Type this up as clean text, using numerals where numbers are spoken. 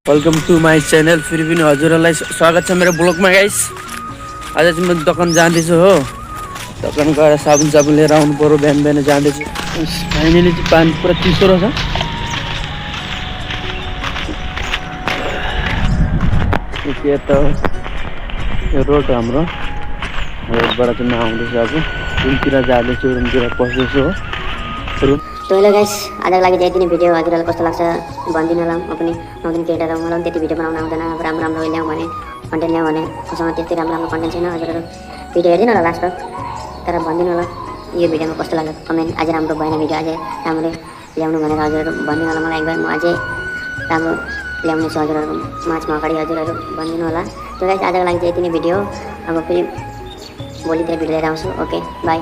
Welcome to my channel. फेरि पनि हजुरहरूलाई स्वागत छ मेरो ब्लगमा गाइस। आज चाहिँ म दोकान जाँदैछु हो। दोकान गएर साबुन लिएर आउनु पर्यो। बिहान बिहान जाँदैछु। फाइनली चाहिँ पानी पुरा चिसो रहेछ। के त यो रोड हाम्रो रोडबाट चाहिँ म आउँदैछु। अब रुमतिर जाँदैछु, रुमतिर पस्दैछु हो। तो हेलो गाइस, आजको लागि चाहिँ यति नै भिडियो। हजुरहरूलाई कस्तो लाग्छ भनिदिनु होला। म पनि नौदिन केटा हो, मलाई त्यति भिडियो बनाउन आउँदैन। अब राम्रो ल्याउँ भने कन्टेन्ट ल्याउँ भने मसँग त्यति राम्रो कन्टेन्ट छैन। हजुरहरू भिडियो हेरिदिनु होला लास्ट तक, तर भनिदिनु होला यो भिडियोमा कस्तो लाग्यो कमेन्ट। अझै राम्रो भएन भिडियो, अझै राम्रो ल्याउनु भनेर हजुरहरू भनिदिनु होला मलाई। एकबार म अझै राम्रो ल्याउने छु हजुरहरूको माझमा अगाडि। हजुरहरू भनिदिनु होला। तो गाइस, आजको लागि चाहिँ यति नै भिडियो। अब फेरि भोलितिर भिडियो लिएर आउँछु। Okay by.